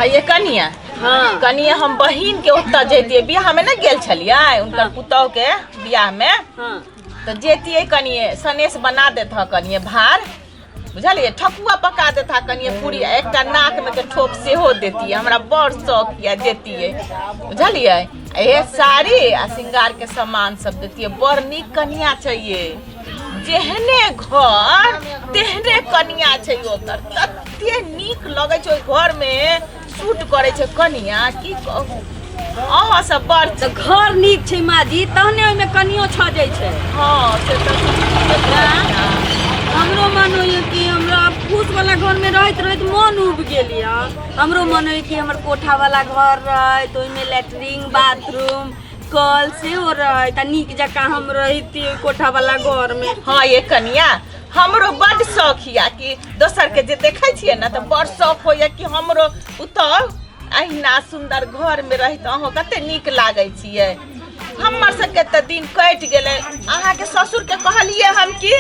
है कनिया। हाँ। कनिया, हम बहिन के ओतऽ जैतियै, बियाह में नहि गेल छलियै हुनकर पुतोह के बियाह में। तऽ जैतियै कनिये, सनेस बना देत ह कनिये भार, बुझलियै? ठकुआ पका देत ह कनिये, पूरी, एकटा नाक में के ठोप सेहो देतियै। हमरा बड़ शौक यऽ, जैतियै, बुझलियै? ए साड़ी आ श्रृंगार के सामान सब देतियै। बड़ नीक कनिया छै ये, जेहने घर तेहने कनिया छै ओकर। तते नीक लगै छै ओहि घर में, सूट करै छै कनिया, की कहू अहाँ सब बड़। तऽ घर नीक छै माँ जी, तहने ओहिमे कनियो छजै छै। हँ, से तऽ हमरो मन होइए कि हमरा फूस वाला घर में रहैत रहैत मन उब गेल यऽ। हमरो मन होइए कि हमर कोठा वाला घर रहैत, ओहिमे लैट्रिन, बाथरूम, कल सेहो रहैत आ नीक जकाँ हम रहिती ओहि कोठा वाला घर में। हँ ये कनिया, हमरो बड शौक यऽ कि दोसर के जे देखै छियै ने, तऽ बड़ शौक होइए कि हमरो पुतहु अहिना सुन्दर घर में रहित। अहूँ कते नीक लागै छियै। हमर सबके तऽ दिन कटि गेलै। अहाँके ससुरके कहलियै हम, की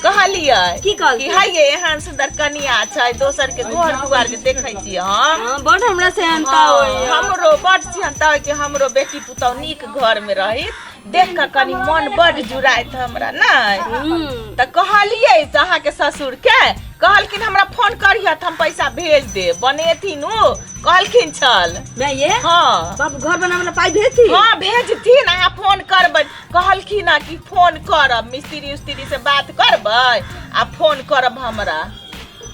कहलियै? की कहलखिन? कि है ये एहन सुन्दर कनिया छै, दोसर के घर दुआर जे देखै छियै हम। हँ, बड हमरा सेहनता होइए। हमरो बड सेहनता होइ कि हमरो बेटी पुतहु नीक घर में रहित। देख कऽ कनि मन बड जुड़ाइत हमरा नहि। तऽ कहलियै से अहाँके ससुर के, कहलखिन हमरा फोन करिह तऽ हम पैसा भेज देब, बनेथिन ओ, कहलखिन छल। मैं ये हँ। बाप घर बनावे ला पाई भेजती? हँ, भेजथिन, अहाँ फोन करबै। कहलखिन हँ कि फोन करब, मिस्त्री उस्त्री से बात करबै आ फोन करब हमरा।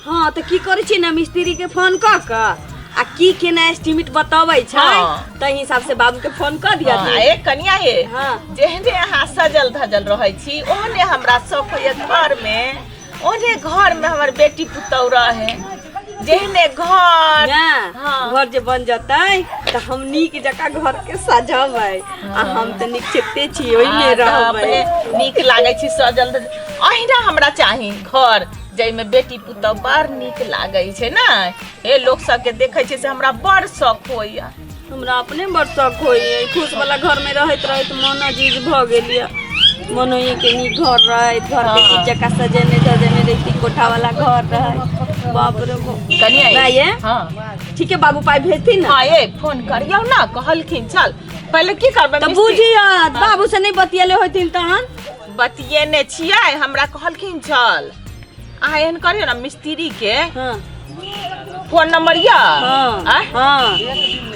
हाँ, तऽ की करै छी ने, मिस्त्री के फोन कऽ कऽ आ की केना एस्टिमेट बतबै छै, ताहि हिसाब से बाबू के फोन कऽ दिअ। हँ, ए कनिया हे। जेहने अहाँ सजल धजल रहै छी, ओहने हमरा शौक होइए घरमे, ओहने घरमे हमर बेटी पुतहु रहे, जेहने घर। ना। घर जे बन जतै तऽ हम नीक जकाँ घर के सजबै आ हम तऽ नीक चित्ते छी, ओहिमे तऽ रहबै। अपने नीक लागै छी सजल धजल। अहिना हमरा चाही घर जाहिमे बेटी पुतहु बड़ नीक लागै छै ने। हे, लोक सबके देखै छै से हमरा बड़ शौक होइए। हमरा अपने बड़ शौक होइए। फूस वाला घर में रहैत रहैत मन अजीज भऽ गेल यऽ। मन होइए कि नीक घर रहैत, घर के नीक जकाँ सजेने धजेने रहिती, कोठा वाला घर रहै। बाप रे बाप। कनिया। नहीं ये? हँ। ठीक है, बाबू पाई भेजथिन ना? हँ, ए फोन करियौ ने, कहलखिन चल। पहिले की करबै? तऽ बुझियौ, बाबू से नहि बतियेले होथिन तहन। बतियेने छियै, हमरा कहलखिन चल। अहाँ एहन करियौ ने, मिस्त्री के फोन नंबर यऽ? हाँ। आँय? हाँ।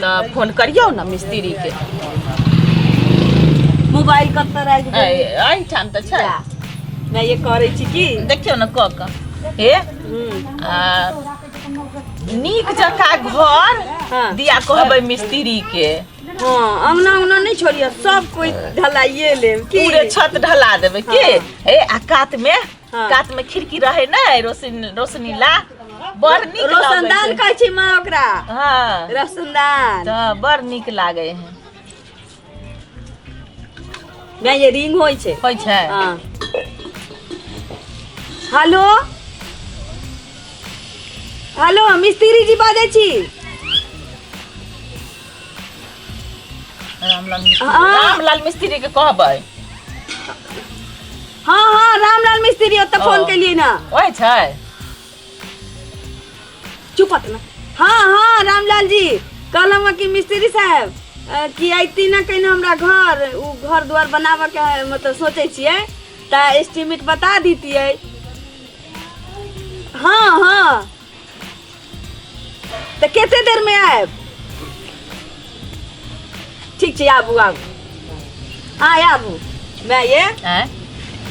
तऽ फोन करियौ ने मिस्त्री के। मोबाइल कतऽ राखि देली? एहिठाम तऽ छै। मैं ये करै छी की। देखियौ ने कऽ कऽ हे। आ, नीक जकाँ घर दिया कहबै मिस्त्री के। हाँ, अंगना उंगना नहीं छोड़िए, सब कोई ढलाइए लेब की। पूरे छत ढला देबै की। हे, आ कात में कात में खिड़की रहे ने, रोशनी रोशनी ला बड़ नीक लगै रोशनदान छै। कहै छै माँ ओकरा। रोशनदान। तऽ बड़ नीक लागै है। मैं ये रिंग होइ छै। होइ छै। हाँ। हेलो हेलो, मिस्त्री जी बाजै छी। रामलाल मिस्त्री। रामलाल मिस्त्री के कहबै। हाँ हाँ, रामलाल मिस्त्री, ओतऽ फोन केलियै ना। ओहे छै। चुप ना। हाँ हाँ, रामलाल जी, कहलहुँ हँ कि मिस्त्री साहब कि अयती ना कहीं हमरा घर, उ घर द्वार बनाबऽ के है, मतलब सोचै छियै तऽ एस्टिमेट बता दितियै। हाँ हाँ, तऽ कते देरमे आयब? ठीक छै, आबू आबू। हाँ, आबू। मैं ये आँय?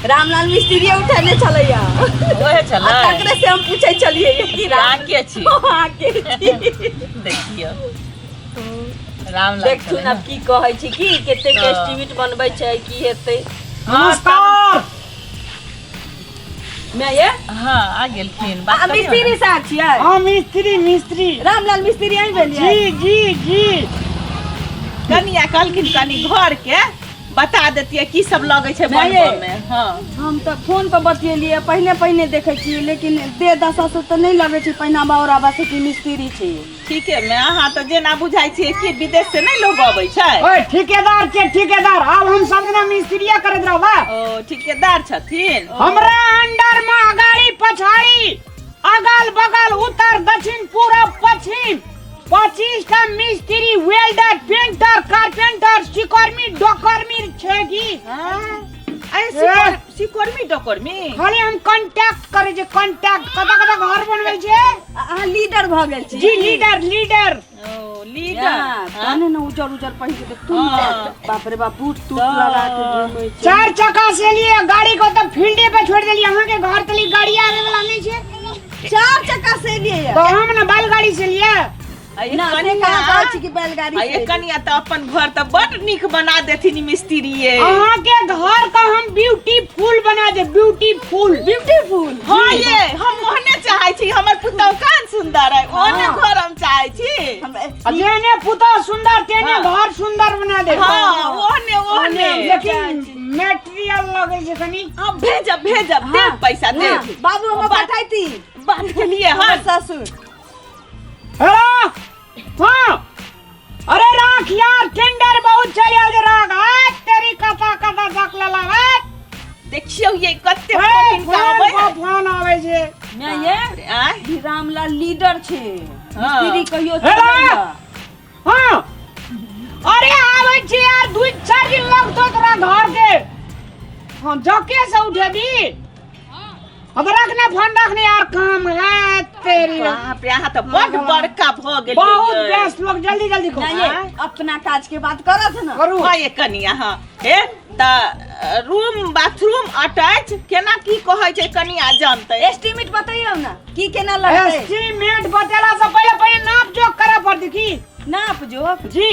रामलाल मिस्त्री उठेने छलैया। ओहे छलै। आ तकरे से हम पूछै छलियै कि राम अहाँ के छी? अहाँ के छी? देखियौ, रामलाल देखथुन। छलै। आब की कहै छी, की कते के एस्टिमेट बनबै छै, की हेतै। नमस्कार। मैं ये हाँ, आ गेलखिन। आ बात करियौ मिस्त्री ने। साहब छियै? हाँ, मिस्त्री मिस्त्री। रामलाल मिस्त्री अहीं भेलियै? जी जी जी। कनिया कहलखिन कनि घर के बता देतियै, की सब लगै छै नहीं। बनबऽ मे। हाँ। हम तऽ फोन पर बतियेलियै, पहिने पहिने देखै छियै, लेकिन देह दशा से तऽ नहि लगै छै पहिनावा ओढ़ावा से कि मिस्त्री छै। ठीके मे अहाँ तऽ जेना बुझाइ छियै कि विदेश से नहि लोग अबै छै। ओए, ठेकेदार के ठेकेदार, आब हम सब दिना मिस्त्रिया करैत रहबा। ओ, ठेकेदार छथिन। हमरा अंडर में अगाड़ी पछाड़ी, अगल बगल, उत्तर दक्षिण, पूरब पश्चिम, 25 टा मिस्त्री, वेल्डर, पेंटर, कारपेंटर, सिकर्मी, डोकर्मी छै की। अरे, सिकोरमी डोकर्मी। खाली हम कांटेक्ट करै छै, कांटेक्ट। कतऽ कतऽ घर बनबै छै। अहाँ लीडर भऽ गेल छी। जी, लीडर, लीडर। ओ लीडर। तहने ने उजर उजर पहिन के देखतू। हाँ। बाप रे बाप, बूट तूट लगा के घूमै छै। चार चक्का से लिए गाड़ी को तऽ फील्डे पे छोड़ देलियै। अहाँ के घर तली गाड़ी आवे वाला नहीं छै। चार चक्का से लिए? तो हम ने बैलगाड़ी से लिए। आ ये ना से कनिया कहाँ कहै छी कि बैलगाड़ी आ से ये कनिया तऽ अपन घर तऽ बड नीक बना देथिन मिस्त्रीये। अहाँ के घर का हम ब्यूटीफुल बना दे, ब्यूटीफुल। ब्यूटीफुल। हाँ ये, हम ओहने चाहै छी। हमर पुतहु कान सुंदर है, ओहने घर हम चाहै छी। जेने पुतहु सुंदर तेने घर सुंदर बना दे। हाँ, ओहने ओहने। लेकिन मेटेरियल लगै छै कनी। हाँ, भेजब भेजब, देब पैसा देब। बाबू हम पठाइती। बात के लिए। हाँ। हमर ससुर। हेलो, हाँ, अरे राख यार, टेंडर बहुत चल आयल राख। आ तेरी कथा कथा सक लेला। देखियौ ये कते फोन फोन आबै पर फोन आबै छै। मैं ये आय। ई रामलाल लीडर छै। हाँ। मिस्त्री कहियो हेलो। चलैया। हाँ, अरे आबै छी यार, 2-4 दिन लगतो तोरा घर के। हाँ, जके से उठेबी। अब रखने फोन, रखने यार, काम है तेरी। बाप रे, अहाँ तऽ बड बड़का भऽ गेलियै। बहुत व्यस्त लोग, जल्दी जल्दी ना करो। ये अपना काज के बात करत ना। करू। हाँ ये कनिया, हाँ हे, तऽ रूम बाथरूम अटैच केना की कहै छै कनिया जानतै। एस्टीमेट बतैयौ ना की केना लगतै। एस्टीमेट बतेला से पहले पहले नाप जोख करे पड़ती की। नाप जोख? जी।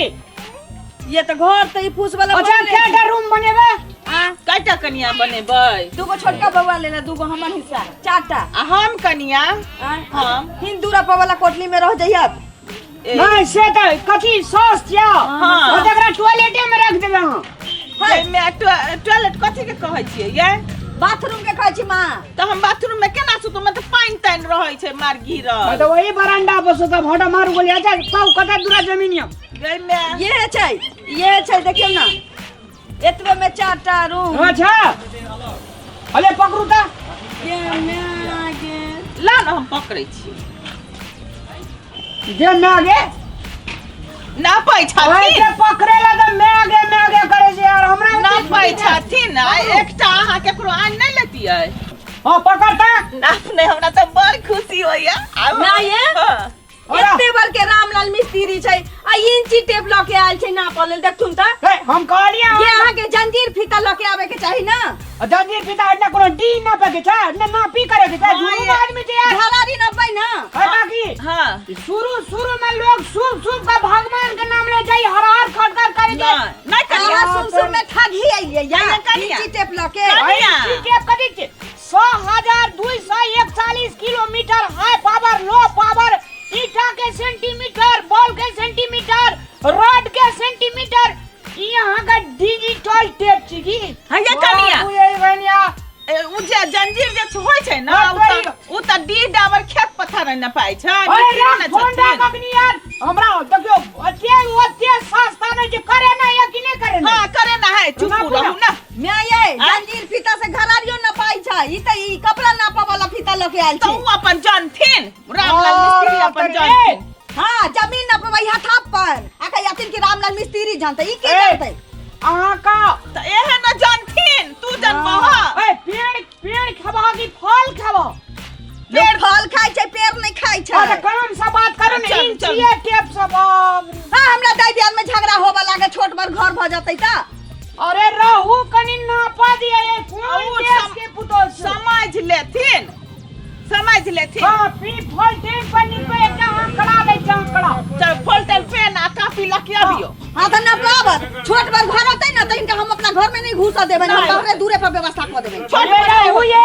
ये तो घर तो ई फूस वाला अच्छा। बनले छै। केटा रूम बनेबे? आ कएटा कनिया बनेबै? दूगो छोटका बउआ लेला, दूगो हमर हिस्सा, चारटा। आ हम कनिया? आ हम हिंदूरा पर वाला कोठली में रह जइहत। ए, नहीं से तो कथी सॉस छिया। हाँ। और तकरा टॉयलेटे में रख देबे हम। एहिमे टॉयलेट कथी के कहै छियै ये? बाथरूम के कहै छी माँ। तऽ हम बाथरूम में केना सुतू? में तऽ पानि तानि रहै छै मार गिरल। तो वही बरामदा पर सुतब। हटा मारू गोली। अच्छा कहू, कतऽ दूरा जमीन यऽ? एहिमे ये छै, ये छै, देखियौ ना, एतबे में चारटा रूम। अच्छा, अरे पकड़ू तऽ। गे माय गे। ला ने, हम पकड़ै छी। गे मैं गे। नापै छथिन। ऐसे पकड़े ला तऽ मैं गे मैं गे करे छै यार हमरा। नापै छथिन। आ एकटा अहाँ केकरो आनि नहि लेतियै? हाँ, पकड़ता। नाप नहि, हमरा तऽ बड़ खुशी होइया आब। ना ये? हाँ। एते बड़ के रामलाल मिस्त्री छै आ इंची टेप लऽ के आयल छै नापऽ लेल, देखथुन तऽ। ए, हम कहलियै। ये अहाँ के जंजीर फीता लऽ के आबे के चाही ना। जंजीर फीता ना कोनो डी नापे के छै ना नापी करे के छै। हाँ, दुनू ये- आदमी छै यार। घरारी नपबै ना। है बाकी। हाँ। शुरू शुरू में लोग शुभ शुभ का भगवान के नाम ले जाई, हर हर खट खट करे के। नहि नहि कनिया। अहाँ सुन सुन में ठगी अइलियै या नहीं, कनिया। इंची टेप लऽ के। कनिया। टेप कथी छै? 100,241 kilometre, high power, low power, ईटा के सेंटीमीटर, बॉल के सेंटीमीटर, रॉड के सेंटीमीटर, ई यहाँ का डिजिटल टेप छी की। हाँ, ये कनिया। बाबू, ये कनिया। ए, उ जे जंजीर जे होइ छै ने, हाँ, उ तऽ उ तऽ डी डाबर खेत पथार ने पाइ छै। अरे मिस्त्री राख ने फोन। छथिन। राख अखनी यार, हमरा देखियो, ओते ओते सस्ता नहीं छै। करे ना या कि नहीं करे ना? हाँ, करे ना है, चुप ना, रहू ना। माय ये जंजीर फीता से घरारियो नपाई छै, ई त ई कपड़ा नापऽ वाला फीता लऽ के आयल तऽ छै। उ अपन जानथिन, रामलाल मिस्त्री अपन अरे, जानथिन। हाँ, जमीन नपबै हथाप पर आ कहियाथिन कि रामलाल मिस्त्री जानतै, ई के ए, जानतै? अहाँ का तऽ एहन न जानथिन, तू जनबह। ए, पेड़ पेड़ खेबह कि फल खेबह? पेड़ फल खाइ छै, पेड़ नहि खाइ छै। अरे काम से बात करू ने। चल, चल। इंचिए टेप से, बाप रे। हाँ, हमरा दाई दियाद में झगड़ा होबऽ लागे, छोट बड़ घर भऽ जेतै तऽ। अरे रहू, कनी नापा दिया ये कोन और देश के पुतोह छै? समझ लेथिन, समझ लेथिन। हाँ, पी फल टेम पर निको एकटा आंकड़ा दै छै, आंकड़ा। चल, फोल्टल पेन आ कापी लऽ के अबियौ। हाँ तऽ नपलाबत, छोट बड़ घर होतै ने तऽ इनका हम अपना घर में नहीं घुसऽ देबै, हम नहि। बाहरे दूरे पर व्यवस्था कऽ देबै। छोट अरे रहू, ये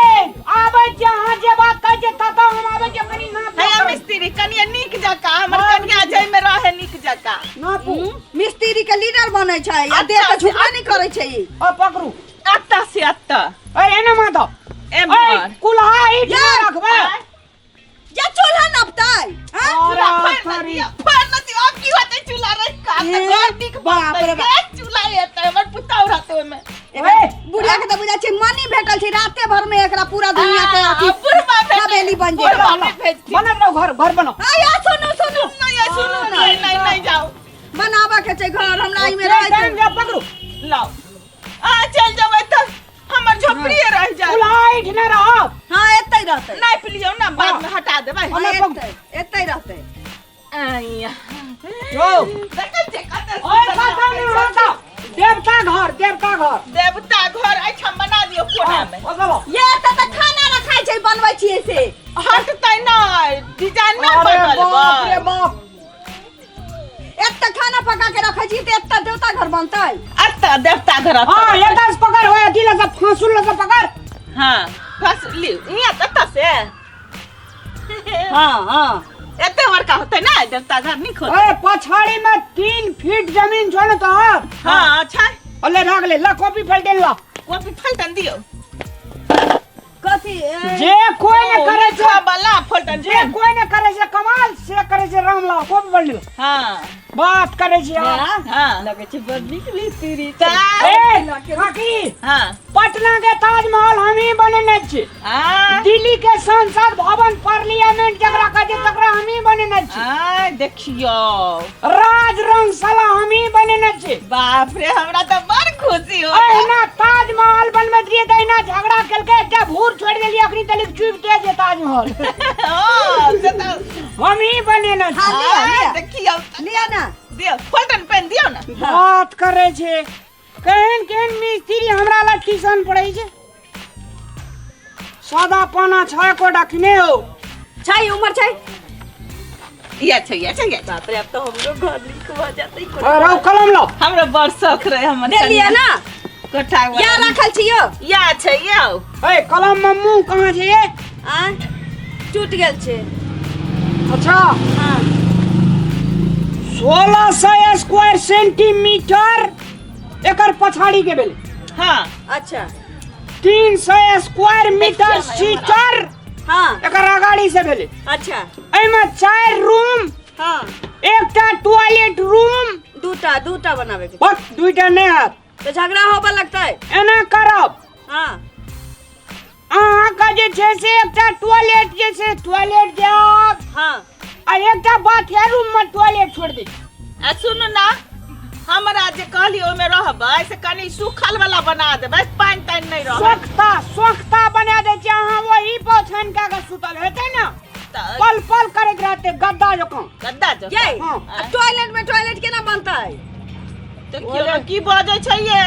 आबै छै, अहाँ जे बात कहै छै ततऽ हम आबै छै, कनी नापू। हैया मिस्त्री, कनिया नीक जकाँ, हमर कनिया जाहिमे रहे नीक जकाँ। नापू। मिस्त्री के लीडर बनै छै आ देह के झुकबे नहि करै छै ई। और पकड़ू। अत्ता से अत्ता। ए, एना माधव। ए, एम्हर। कुल्हा ईट यार, रखबै। या चूल्हा नपतै? हाँ? चूल्हा अरे, फाड़ि न सॉरी। दियौ, फाड़ि न दियौ। आब की होतै चूल्हा रखि कऽ? आब तऽ ए, घर नीक बाप रे बनतै। बाप। के चूल्हा हेतै? हमर पुतहु रहतै ओहिमे। ए, बुढ़िया के तऽ बुझाइ छै मनी भेटल छै, राते भर में एकरा पूरा दुनिया के अथी आ, बुढ़बा भेटै। हवेली बन जेतै। बुढ़बा नहि भेजथिन। बनल रहू, घर घर बनाओ। आ या सुनू सुनू। नहि, सुनू ने। बनबऽ के छै घर हमरा एहिमे रहै टाइम जा पकड़ू। लाउ, आ चल जेबै तऽ हमर झोपड़िए रहि जायत। उलाइठ नहि रहत। हाँ, एतै रहतै। नापि लियौ ने, बाद में हटा देबै। हाँ, एतै एतै रहतै। आइया। जो। देखै छियै कते ओए सुन्दर कतऽ नहि लागै छै। रहता। देवता घर, देवता घर। देवता घर एहिठाम बना दियौ कोना मे। ओ चलो। ये एतऽ तऽ खाना रखाइ छै, बनबै छियै से। हटतै नहि, डिजाइन नहि अरे बदलबै। बाप रे बाप। एतऽ खाना पका के रखै छी तऽ एतऽ देवता घर बनतै। एतऽ देवता घर एतऽ हाँ, रहतै। एतऽ से पकड़, ओए अथी लग से फांसुल लग से पकड़। हाँ, फस लिउ इहाँ एतऽ से। हाँ हाँ। एते बड़का होतै ने देवता घर, नीक होतै। अरे पछाड़ी में 3 फीट जमीन छो ने तोहर? हाँ छै। अले राख ले, ला कॉपी फलटेन ला। कॉपी फलटन दियौ। कथी ए? जे कोई ने करे छै लिखा वाला फलटन। जे कोई ने करे छै कमाल से करे छै रामलाल, कॉपी फलटेन। हाँ। बात करे छै यार। हाँ। लगै छै बड़ नीक मिस्त्री। तऽ ए काकी। हाँ। पटना के ताजमहल हम ही बनेने छी। आ दिल्ली के संसद भवन पार्लियामेंट जकरा कहै छै तकरा हम ही बनेने छी। आ देखियौ। राज रंगशाला हम ही बनेने छी। बाप रे, हमरा तऽ बड़ खुशी हो। अहिना ताजमहल बनबैत रहियै तऽ अहिना झगड़ा केलकै, एकटा भूर छोड़ि देलियै, अखनी तलिक चुबिते छै ताजमहल। हाँ, से तऽ हम ही बनेने छी। हाँ, लिअ, आ, लिअ। देखियौ। लिअ ने। दियौ फलटन पेन दियौ ने। बात करै छै केहन केहन मिस्त्री हमरा लग ट्यूशन पढ़ै छै। सादा पाना छै एकोटा कि नहि हो? छै, उमर छै। या छै, या छै, या छै। बाप रे, आब तऽ हमरो घर नीक भऽ जेतै। अरे कलम लाओ। हमरो बड़ शौक रहे हमर दे लिअ ने। कोठा या राखल छियौ। या छै यौ। ए कलम में मुंह कहाँ छै ये? आ टूट गेल छै। अच्छा। हाँ। 1600 स्क्वायर सेंटीमीटर एकर पछाड़ी के भेल। हाँ। अच्छा। 300 स्क्वायर मीटर सीटर। हाँ। एकर अगाड़ी से भेलै। अच्छा। एहिमे 4 रूम। हाँ। एकटा टॉयलेट रूम। दूटा दूटा बनावे के। बस दुईटा नहीं हाथ। तो झगड़ा होबे लगतै। एना करब। हाँ। अहाँके जे छै से एकटा टॉयलेट जे छै टॉयलेट जायब। हाँ। आ एकटा बाथरूम में टॉयलेट छोड़ दी। आ सुनू ना, हमरा जे कहली ओहिमे रहबै से कनि सूखल वाला बना देबै, पानि तानि नहि रहत। सोख्ता सोख्ता बना दै छी अहाँ, वही पर छानि कऽ के सुतल हेतै ने, तऽ पल पल करैत रहतै गद्दा जकाँ। गद्दा जकाँ। ये हाँ। आ टॉयलेट में टॉयलेट केना बनतै? देखियौ ने की बजै छै ये।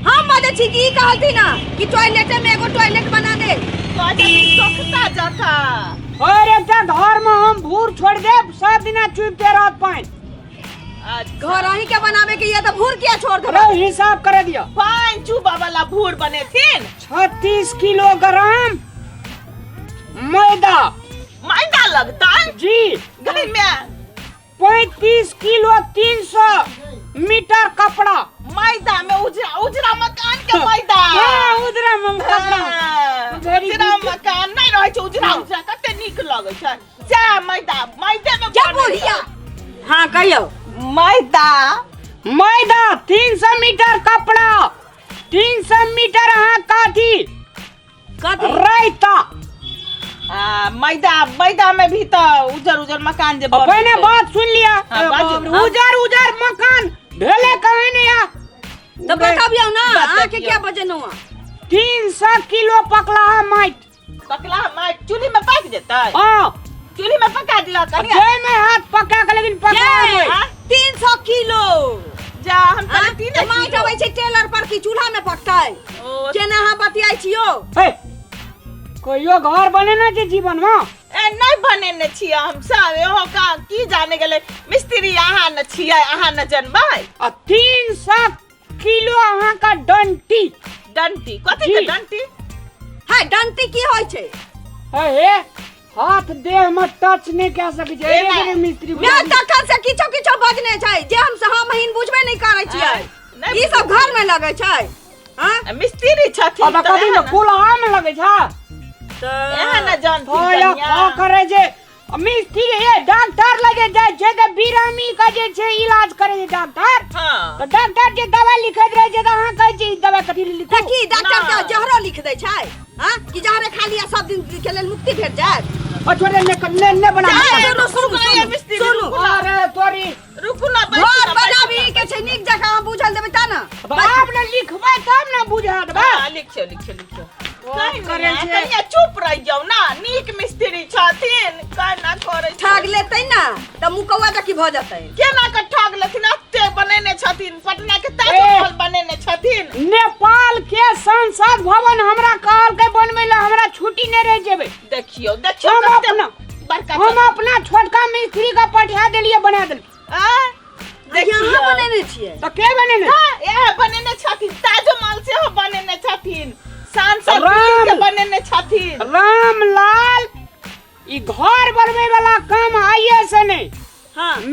हम बजै छी कि ई कहलथिन ना कि टॉयलेटे में एगो टॉयलेट बना दे। कहै छथिन सोख्ता जकाँ। और एकटा घर में हम भूर छोड़ देब, सब दिना चुबिते रहत पानि। अच्छा। घर अहीं के बनावे के ये तऽ भूर किया छोड़ देबै? अरे हिसाब करे दियो। पानि चुबऽ वाला भूर बनेथिन। 36 किलोग्राम मैदा। मैदा लगतै? जी। गई में। 35 किलो 300 मीटर कपड़ा। मैदा में उजरा उजरा मकान के मैदा। हाँ, उजरा में कपड़ा। हाँ, Very उजरा good. मकान नहीं रहै छै उजरा उजरा कते नीक लगै छै। जा मैदा मैदे में जा बनै बुढ़िया। छै। हाँ कहियौ। मैदा। मैदा 300 मीटर कपड़ा, 300 मीटर अहाँ कथी? कथी? रायता। आ मैदा मैदा में भी तऽ उजर उजर मकान जे बनै पहिने छै। बात सुन लिया। हाँ, बाजू। हाँ। उजर उजर मकान भेले कहे नहीं या। तऽ बताबियौ ना, बतबियौ। अहाँके क्या बजेलहुँ? 300 किलो पकला है माटि। पकला माटि चूल्ही में पकि जेतै? हाँ। चूल्ही में पका दिअ कनिया। जय में हाथ पका के लेकिन पकला ये, माटि। हाँ? 300 किलो। जा हम हाँ? कहलियै तीने तऽ माटि किलो। अबै छै टेलर पर कि चूल्हा में पकतै? ओ, केना अहाँ बतियाइ छियौ? हे, कहियो घर बनेने छै जीवन में? ए नहीं बनेने छियै हम सब। एहो का की जाने गेलै मिस्त्री, अहाँ न छियै, अहाँ न जनबै। आ 300 किलो अहाँ का डंटी। डंटी कथी के जी। डंटी? है डंटी की होइ छै? हे, हे, हाथ देह में टच नहीं कह सकै छै। ए, एहे मिस्त्री मैं तखन से किछो किछो बजने छै जे हम हम महीन बुझबे नहीं करै छियै। नहि ई सब घर में लगै छै। हाँ? मिस्त्री छथिन अब तऽ कथी एहन में कुल्हा में लगै छै? एहन न जानथिन ओ या कनिया। का करै छै मिस्त्री? ए डॉक्टर लगे जाइ छै तऽ बिरामी के जे छै इलाज करै छै डॉक्टर। हाँ। तऽ डॉक्टर जे दवाई लिखैत रहै छै तऽ अहाँ कहै छी ई दवाई कथी लेल लिखू? तऽ की डॉक्टर के नहि। जहरो लिख दै छै? हाँ? कि जहरे खा लिया सब दिन के लेल मुक्ति भेट जायत? ओ छोड़े ने ने ने बना। जाय, सुनू, सुनू, रुकू ना, सुनू, मिस्त्री, सुनू। रुकू ना। अरे तोरी रुकू ना, बैठू घर ना, बैठू बनाबी ना। आप ने लिखबै तब ने बुझत बा। हाँ, लिखियो लिखियो लिखियो। बात करै छै। कनिया चुप रहि जाउ ना, नीक मिस्त्री छथिन, केना करै छथिन। ठग लेतै ना तऽ मुकौआ जकी भऽ जेतै। केना के ठग लेथिन? एते बनेने छथिन, पटना के ताजमहल बनेने छथिन। नेपाल के संसद भवन हमरा कहलकै बनबै लए, हमरा छुट्टी नहि रहि जेबै। देखियौ देखियौ, हम कते अपना बड़का हम अपना छोटका मिस्त्री के पठा देलियै, बना देलकै। आँय? देखियौ, अहाँ बनेने छियै? तऽ के बनेने? हाँ, इएह बनेने छथिन। ताजमहल सेहो बनेने छथिन, सांसद राम। के बनेने छथिन। रामलाल ई घर बनबै वाला काम आइए से नहीं,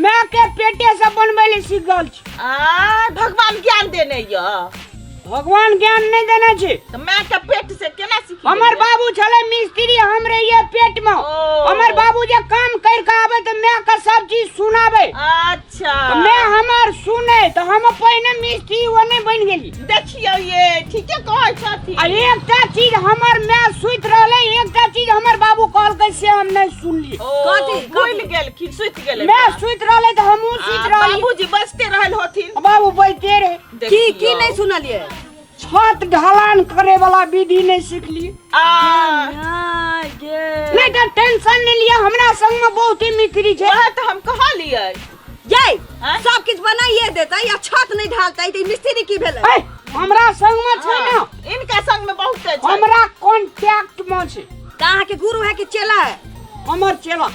माय के पेटे से बनबै ले सीख गेल छी। आ भगवान ज्ञान देने य? भगवान ज्ञान नहीं देने छी। तऽ माय के पेट से केना सीख? हमर बाबू छलै मिस्त्री, हम रहिए पेट में। ओ। हमर बाबू जे काम कर के आबे तऽ माय के सब चीज सुनाबे। अच्छा। तऽ माय हमर सुने, तऽ हम पहिने मिस्त्री ओ नहीं बनि गेली। देखियौ ये ठीके कहै छथिन। आ एकटा चीज हमर माय सुति रहलै, एकटा चीज हमर बाबू कहलकै से हम नहीं सुनलियै। ओ, कथी? भूलि कथी? गेलखिन, सुति गेलै। माय सुति रहलै तऽ हमहूँ सुति रहली। बाबूजी बजते रहल होथिन। बाबू बजते रहे। की की नहीं सुनलियै? छत ढलान करे वाला विधि नहीं सिखली। आ नहीं तो टेंशन नहीं लिया, हमरा संग में बहुत ही मिस्त्री छै। वएह तऽ हम कहलियै। ये आँय? सब किछु बनाइए देतै या छत नहीं ढालतै तऽ ई मिस्त्री की भेलै? ए, हमरा संग में छै ना। हाँ, इनका संग में बहुत छै। हमरा कॉन्टैक्ट में छै। तऽ अहाँके गुरु है कि चेला है? हमर चेला।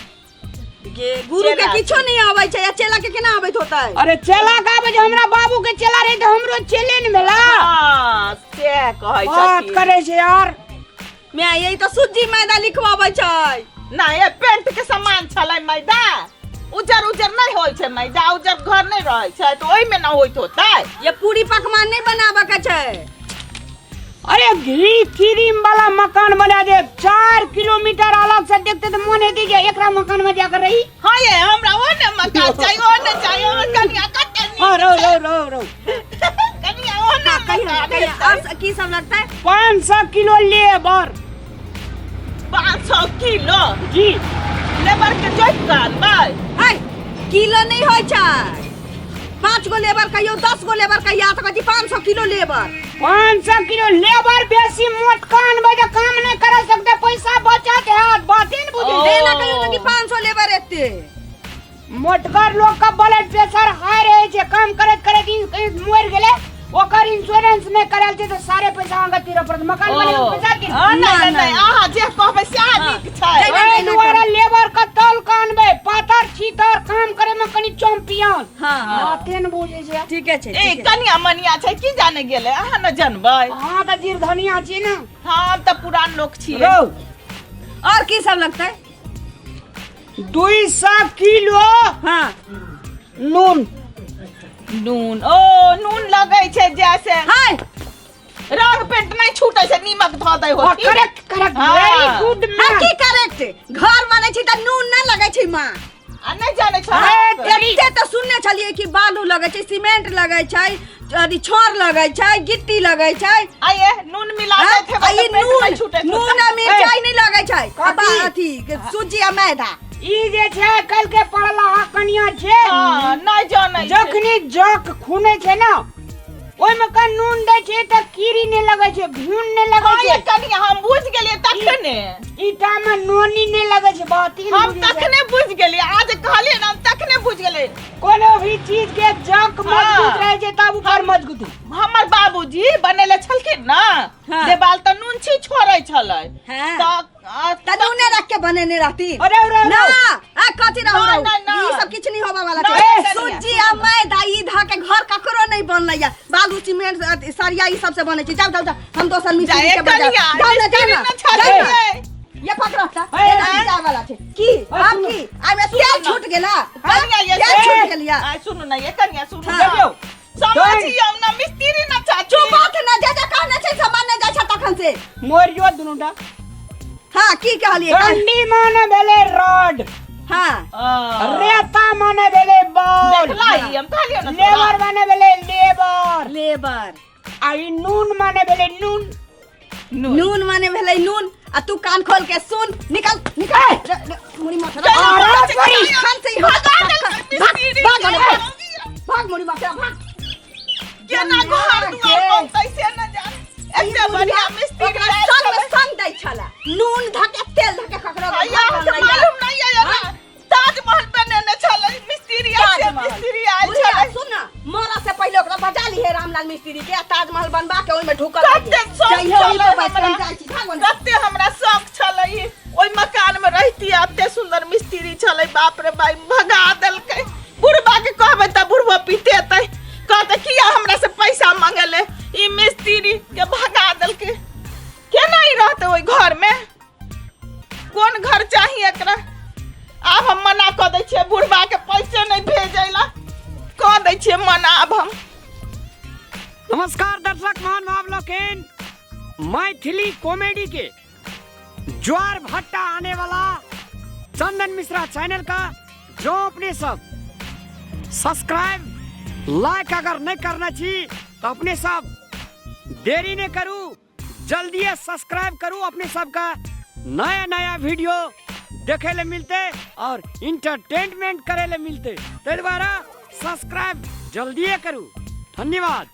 गे गुरु के चेला। किछो नहीं आबै छै या चेला के केना आबैत होतै? अरे चेला का आबै छै? हमरा बाबू के चेला रहे तऽ हमरो चेले ने भेला। हाँ, से कहै बात छथिन। करे छै यार। मैं यही तऽ सुज्जी मैदा लिखवाबै छै। ना ये पेंट के सामान छलै मैदा, उजर उजर नहीं होइ छै मैदा, उजर घर नहीं रहै छै तऽ ओहिमे न होइत होतै। ये पूरी पकवान नहीं बनाबऽ के छै। अरे घी क्रीम वाला मकान बना दे, 4 किलोमीटर अलग से देखते तो मन हेतै जे एकरा मकान में जाकर रही। हाँ ये हमरा ओ ने मकान चाहिए, ओ ने चाहिए, ओ कनिया कते नीक। हाँ, रहो रहो रहो रहो। कनिया ओ ने हाँ, कहियो मकान कहियो हेतै। और की सब लगतै? 500 किलो लेबर। 500 किलो? जी। लेबर के जोइत कऽ आनबै? है किलो नहीं होइ छै, 5 गो लेबर कहियो, 10 गो लेबर कहियो, तऽ कहै छी 500 किलो लेबर। 500 किलो लेबर बेसी मोट कान बजे काम नहीं कर सकते, पैसा बचत है, बाते न बुझे। ओ। देना कहियो ना कि 500 लेबर एते। मोटगर लोग का ब्लड प्रेशर हाई रहे छै, काम करैत करैत मरि गेलै, ओकर इंश्योरेंस नहीं करायल छै तऽ सारे पैसा अहाँके तीरऽ पड़त, मकान बनेबै ओ। पैसा की? हाँ, नहीं, ना, नहीं, ना। नहीं, अहाँ जे कहबै सएह नीक छै। जै- एहि दुआरे लेबर के तौल के अनबै, पातर छीतर काम करे में कनि चैंपियन। हाँ, हाँ। बाते न बुझै छै। ठीके छै। ए ठीके छै। कनिया मनिया छै की जाने गेलै, अहाँ न जनबै। अहाँ तऽ जीरधनिया छी ने। हम तऽ पुरान लोक छियै। रौ। और की सब लगतै? 200 किलो। हाँ। नून। नून, ओ नून लगै छै जैसे हाय रंग पेंट नहीं छूटे छै, नीमक धऽ दै होथिन। करेक्ट करेक्ट, हाँ। वेरी गुड। हाँ, मैन। की करेक्ट? घर बनै छै तऽ नून नहि लगै छै माँ। आ नहि जानै छै। एते तऽ सुनने छलियै कि बालू लगै छै, सीमेंट लगै छै, अथी छड़ लगै छै, गिट्टी लगै छै। आ ये नून मिला हाँ? दैत हेबै आ ई तऽ पेट नून नहि छूटैत नून होतै। आ मिरचाई नहि लगै छै। आ कथी? अथी सूजी आ मैदा। ई जे छै काल्हि के पढ़ला कनिया छै। हाँ, नहि जानै छै। जखनी जक खुनै छै ना, ओहिमे का नून दै छै तऽ कीड़ी नहि लगै छै, घुन नहि लगै हाँ, ये छै। कनिया हम बुझि गेलियै तखने। ईटा में नोनी नहि लगै छै, बात ही हम तखने बुझि गेलियै, आज कहलियै ना, हम तखने बुझि गेलियै। कोनो भी चीज के जक हाँ। मजबूत रहै छै तब ऊपर मजबूत। हमर बाबूजी बनेले छलखिन ना हाँ। देवाल, तऽ नून छी छोड़ै छलै। हाँ। तऽ आ, तऽ नूने रख के बनेने रहती। अरे अरे अरे। ना आ कथी रहू ना, रहू ना, ना। ई सब किछु नहीं होबे वाला ना, छै। ना, ना। सूजी आ मैदा ई ध के घर ककरो नहीं बनलै या, बालू सीमेंट अथी सरिया ई सब से बनै छै। जाओ जाओ जाओ, हम दोसर मिस्त्री जाए के बजा। कनिया, जाओ ना, जाओ मिस्त्री ना, ना छथिन। जाओ ना। ये पकड़ो ता, ए, ये ना जाए वाला छै। की आब सुनू। की आइ में तेल छूट गेला? कनिया ये तेल छूट गेलिया? आ सुनू ना ये कनिया, सुनू। हाँ। देखियौ समझियौ ना, मिस्त्री ना छथिन। चुप होत ना, जे जे कहने छै सामान नहि जाइ छै तखन से। मरियो दुनूटा। हाँ, की कहलियै? डंडी माने भेलै रॉड। हाँ। आ, रेता माने भेलै बॉल। देखला ई हम कहलियौ ना तोरा। लेबर माने भेलै लेबर। लेबर। आ ई नून माने भेलै नून। नून। नून माने भेलै नून। आ तू कान खोल के सुन, निकल निकल मुड़ी माथा चल, अरे, बड़ी। खान से ही भगा भाग देलकै मिस्त्री भाग के। भाग मुड़ी माथा भाग। गे केना घर दुआर बनतै से न जान। एते बढ़िया मिस्त्री ओकरा आयल संग में छलै। संग दै छला, नून धके तेल धके ककरो भैया, घर अहाँके बनलैया। मालूम नहीं है ना, ताजमहल बनेने छलै मिस्त्री आयल छै, ताजमहल। मिस्त्री आयल बुढ़िया, छलै। सुन ना, मरऽ से पहिले ओकरा बजा लिहे रामलाल मिस्त्री के आ ताजमहल बनवा के ओहिमे ढुकल कते रहिहे। शौक जइहे ओहि छलै पर बैस के, हम हमरा। जाइ छी, भागो ने। कते हमरा शौक छलै ई, ओहि मकान में रहती, एते सुंदर मिस्त्री छलै। बाप रे बाप, भगा देलकै। बुढ़बा के कहबै तऽ बुढ़बो पिटेतै, कहतै किया हमरा से पैसा मंगेले। ई मिस्त्री के भगा देलकै, केना ई रहतै ओहि घर में? कोन घर चाही एकरा? आब हम मना कऽ दै छियै बुढ़बा के, पैसे नहि भेजै ला कऽ दै छियै मना आब हम। नमस्कार दर्शक महान भाव लोकिन, मैथिली कॉमेडी के ज्वार भट्टा आने वाला चंदन मिश्रा चैनल का जो अपने सब सब्सक्राइब लाइक अगर नहीं करना छी तो अपने सब देरी नहीं करू, जल्दी सब्सक्राइब करू। अपने सबका नया नया वीडियो देखे ले मिलते और इंटरटेनमेंट करे ले मिलते, ताहि द्वारा सब्सक्राइब जल्दी करू। धन्यवाद।